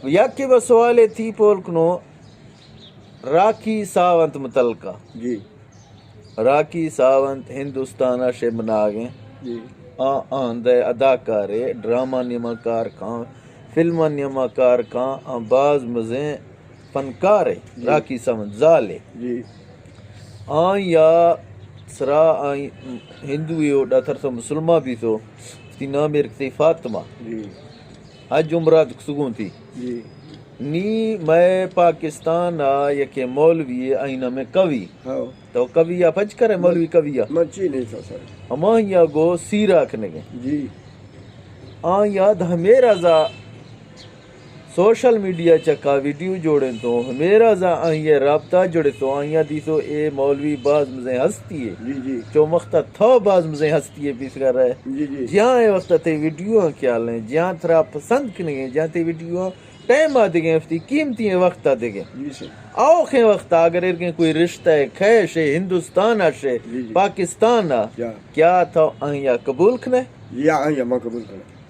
یکے بس سوالے تھی پول کنو، راکی ساونت متعلقہ۔ جی۔ راکی ساونت ہندوستان ء شے بناگیں۔ جی۔ آ آہندہ اداکارے، ڈرامہ نیما کار کاں، فلم نیما کار کاں، آ باز مزیں فنکارے، جی۔ راکی ساونت زالے۔ جی۔ آئی ء سرا آئی ہندوے و ڈاتر تو مسلمان بیتو، وتی نام ایر کتی فاطمہ۔ جی۔ حج عمرہ کتگوں تھی۔ جی۔ نی مئے پاکستان ء یکے مولوی ء آئی نام ء کوی۔ ہاں۔ تو کوی ء پچ کرے، مولوی کوی ء؟ من چی نہیں سر۔ ہمائی ء گو سیرا کنگے۔ جی۔ آئی ء ہمے رضا سوشل میڈیا چکا ویڈیو جوڑینتوں، ہمے رازا آئی ء رابطہ جوڑتوں، آئی ء دیتو اے مولوی باز مزیں ہستی ہے۔ جی، جی۔ چو مختا تھو باز مزیں ہستی ہے پیسگا رہے۔ جی، جی۔ جہاں اے وقت تے ویڈیو آں خیال ہیں، جہاں ترا پسند کنگے، جہاں تے ویڈیو آں ٹائم آ دگے، ہفتی قیمتی ہیں وقت آ دگے۔ جی سر۔ اوخیں وقت اگر ارگیں کوئی رشتہ ہے، کھے شے، ہندوستان آ شے، جی، جی۔ پاکستان آ، جا۔ کیا تھو آئی ء قبول کنے؟ جی، آئی ء ما قبول کنے۔